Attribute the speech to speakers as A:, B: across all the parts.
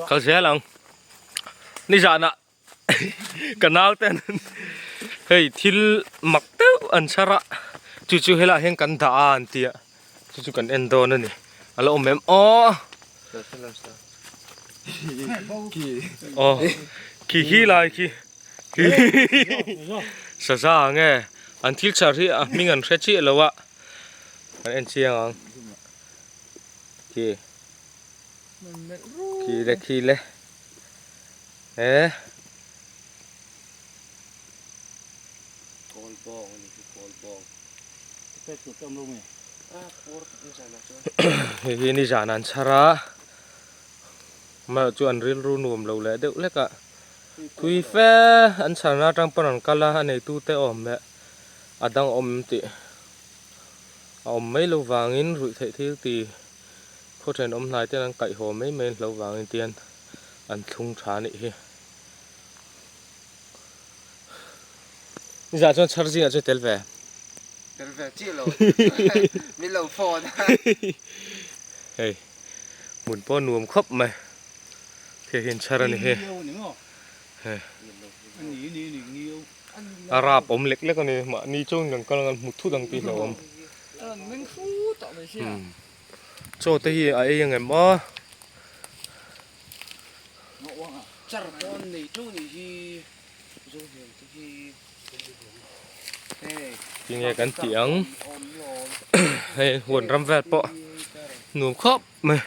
A: Kal zel ang. Nizanah ka nau ten hei thil mak deuh an chhar a chu chu helaiah hian kan dah a an ti a chu chu kan en dawn a ni a la awm em aw aw khi khi lai khi saza nge an thil chhar hi a hming an hre chiah lo a kan en chiang ang khi khi le khi le. He.
B: Kawl bawng a ni hi kawl bawng. Pek tur tam lo nge. A pur nizan ah chuan.
A: Hei hi nizan an chhar a. Amaherawh chu an rilru nuam lo leh deuh hlek a. Tui fe an chharna atang pawn an kal a, a neitu te awm leh a dang awm tih a awm mai lo vangin ruih theih thil ti khaw thenawm hnai ten an kaihhaw mai mai an hlo vangin tian an thlung tha a nih hi. Nizah chuan chhar zingah chuan tel ve.
B: Tel ve chiah lo min lo phone a.
A: Hei hmun pawh nuam khawp mai khi hian chhar a ni hi. Hei a rap awm lek lek a ni mahni chuan kan kal ang hmu thut ang tih hlauhawm. Chaw te hi a ei angem aw. Tinge kan tih ang hei huan ram vel pawh nuam khawp mai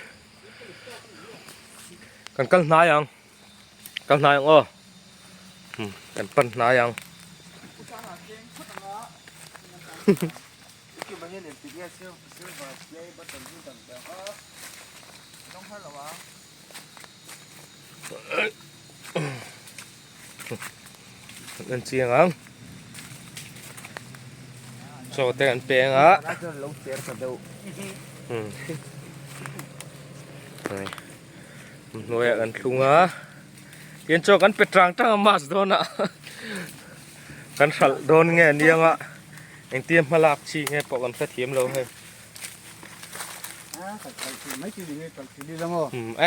A: kan kal hnai ang kal hnai ang aw kan pan hnai ang. An chiang ang chaw te an peng a hnuaiah kan thlung a tin chaw kan pe tang tang a mask dawn a kan hralh dawn nge aniang a engtia hmalak chi nge pawh kan hrethiam lo hei.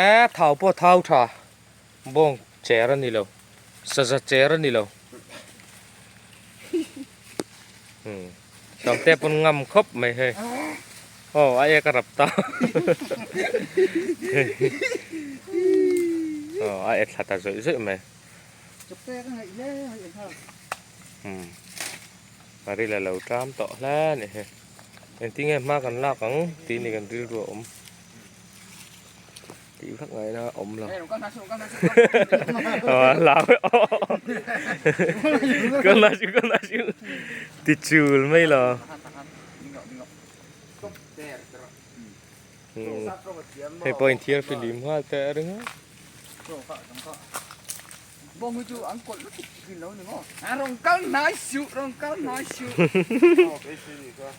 A: E thau pawh thau tha bawng cher a ni lo saza cher a ni lo sawmte pawn ngam khawp mai hei aw a ek a rap ta aw a e thla ta zawih zawih mai a ril a lo ṭam tawh hle a ni hei. Engtinge hma kan lak ang tih ni kan rilru a awm tih vak ngaihna a awm lo ti chul mai lo hei pawh inthiar fihlim nghal teh a ring a.
B: Bawng hi chu an kawlh lutuk thin lo ni maw? A rawn kal hnai suh, rawn kal hnai suh. Aw beisei ni kha.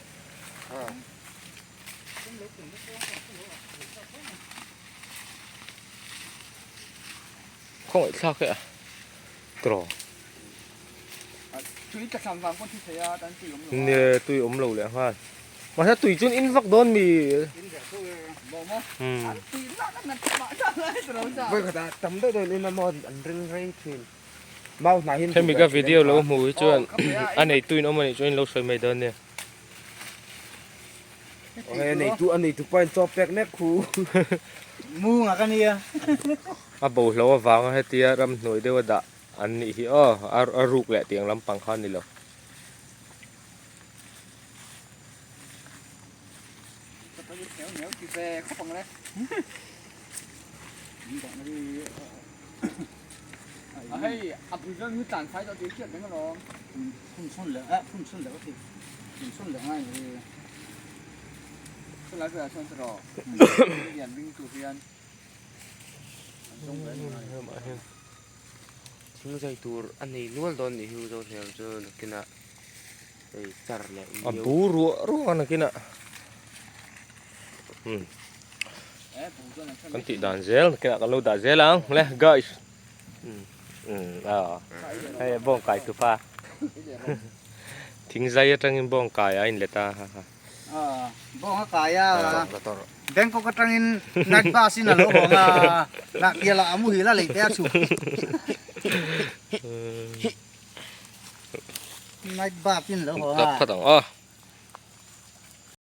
A: Khawngaih thlak e a tawh.
B: Tui tla thlam vang pawn thi thei a, tan tui awm lo a.
A: Nia tui awm lo leh nghal. Mahse tui chuan in vak dawn mi. Hemi ka video lo hmu hi chuan a neitu in awm anih chuan in lo sawi mai dawn nia. A bohlo avanga hetia ramhnuai deuha dah an nih hi aw a ruk leh tiang lampang kha a ni lo.
B: Thing zai tur a nei nual dawn nih hi u Zohliam chu nakinah hei char leh
A: A bu ruah ruah a nakinah umm kan tih dan zel nakinah kan lo dah zel ang le guys umm umm aw hei bawng kai tupa. Thingzai atangin bawng kai a inlet a ha ha.
C: Bawng a kai a, Bangkok atangin night bus in a lo hawng a, Nahpial ah a muhil a lei te a chhuk. Night bus in a lo hawng a.
A: Tap khat ang aw.